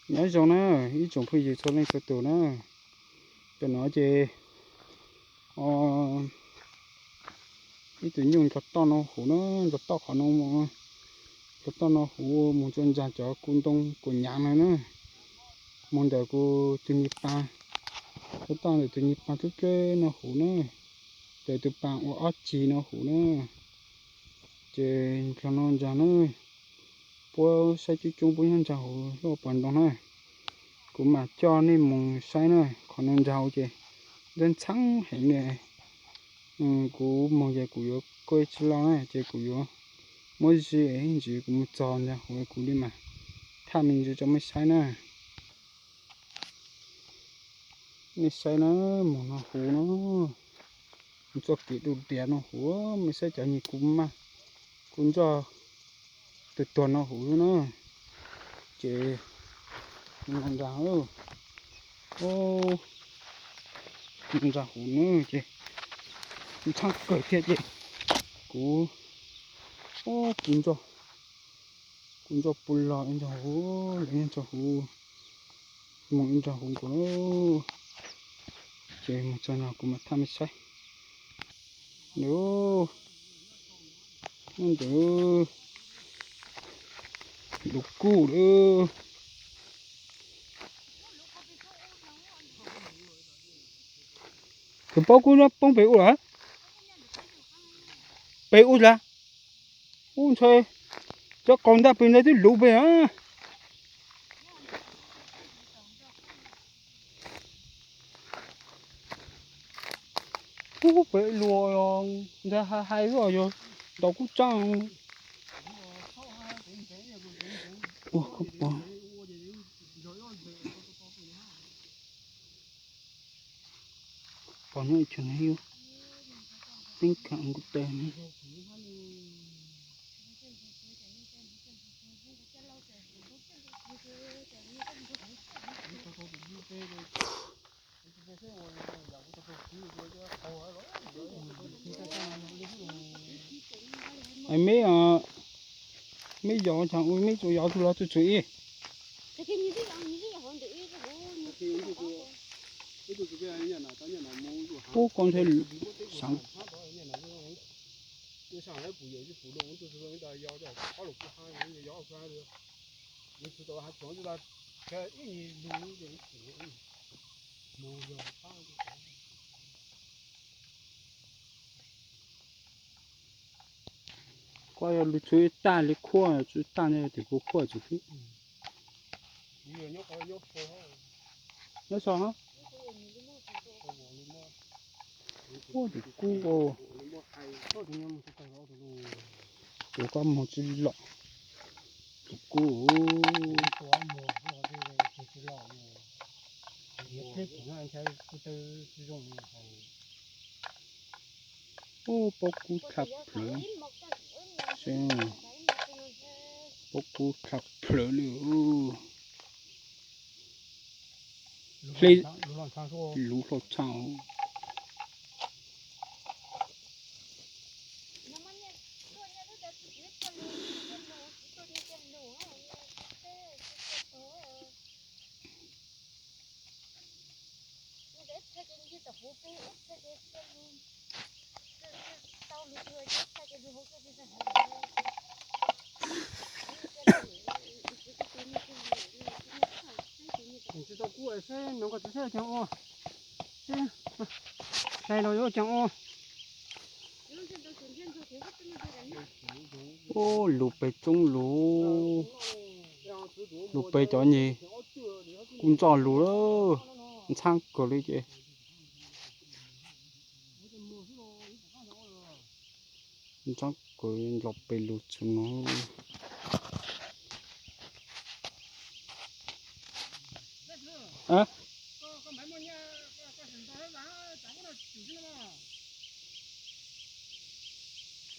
Nyob zoo na, ib tsoom phooj ywg txhua leej txhua tus na. Tam no ces ib tug nyuj ntog toj no huv na, ntog toj qhov no mus, ntog toj no huv mus txog ntag cov kuv ntoo kuv nyav no na. Mus ntawm kuv tus nyuj pas, ntog toj ntawm tus nyuj pas tub tub no huv na, ntawm tus pas ua ob cig no huv na. Ces ntog no ntag na, puab saib coob coob puab nyob ntag huv lub pas ntoo na. Kuv mam coj nej mus saib na, qhov no ntag huv ces ntxhab ntxhab heev li. Kuv mus ces kuv yuav kuj tsis loj na ces kuv yuav muab zis ntsis kuv mus txog ntag huv kuv li mam thaj me ntsis rau mej saib na. Mej saib na, mus no huv no, mus txoj kev du diav no huv, mej saib cov nyuj kuv mas, kuv ntog tuag tuag no huv na. Ces mus ntag, mus ntag huv na ces ntxhab kawg thiab ces kuv, kuv ntog, kuv ntog puv los ib ntog huv, lawv ib ntog huv, mus ib ntog huv nkaus na. Ces mus txog no kuv mam thaj mej saib. Ntawd, ntawd, lus kub lawm. Tus paub kub nyob poob pem ub lawm. Pem ub lawm. Ub ntshai, cov qaug ntaj pem ntawd twb luv pem na. Ub pem luag ntag, hais hais xwb yog ntaus kub tsaab. Ua koj pom, pom nyob ib tug na yus, teeb khav kuv tes ne. Meb, meb yos caag ua meb tsuas yos tug los tug txug ib. Ub, koj ntshe xaav. Koj yog lug tshuav ib tag li khuaj, tshuav ib tag ne, tes kuv khuaj tsum xwb. Nyob so, ua tus kub, tus koj moog tsis lom, tus kub. Ub, paub kub dlha plawv, paub kub dlha plawv li. Hle, luv hlau tshaj. Tsis tau kub seb no koj txiv seb caag ua, seb hlais los yuav caag ua. Ub, lug peg tsoob lug, lug peg cov nyuag kub ntsoj lug, ntxhaab kawg li ces. Ntxhaab kawg, nrov pes lug txug no.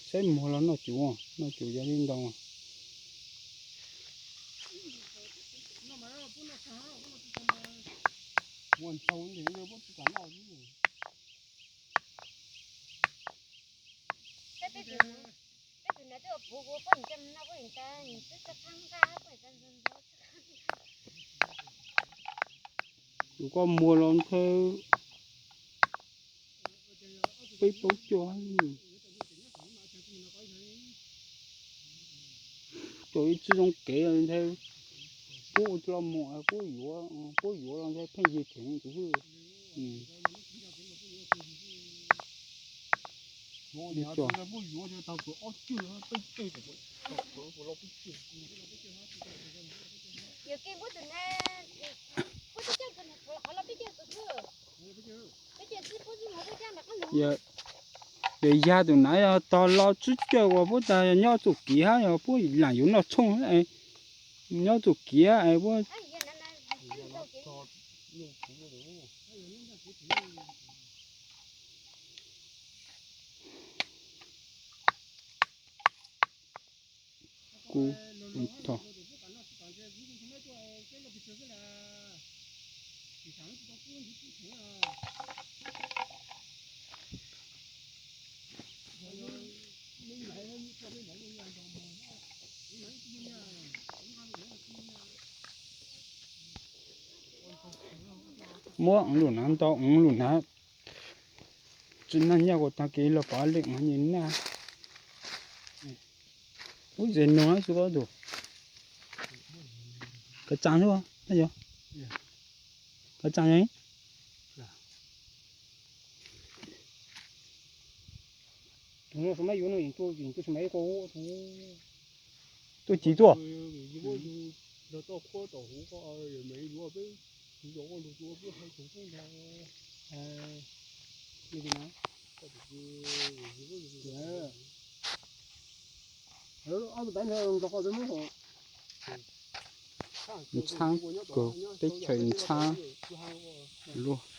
Saib muag los noj cub, noj cub yog li ntau. Yus koj muag los ntheb peb plaub caug, cov ib tsi zoo kev los ntheb, puab ua tsi los mus, puab yuav, puab yuav los ntheb pheej yig theem tus xwb. Yog, yog yag tus nav yog tog los tsib caug uas puab tas yog nyob txuj kiv hab yog puab lam yuav noj txhooj, nyob txuj kiv hab puab kuv tho. Muab lug nav ntau, lug nav tsi naj nyaj kuas taag kis lug pov le naj. Ub, zes noog xwb koj tug. Kav tsaa xwb, yog kav tsaa. Tuaj ci tuaj. Ntxhab kawg, teb chaws ntxhab luaj.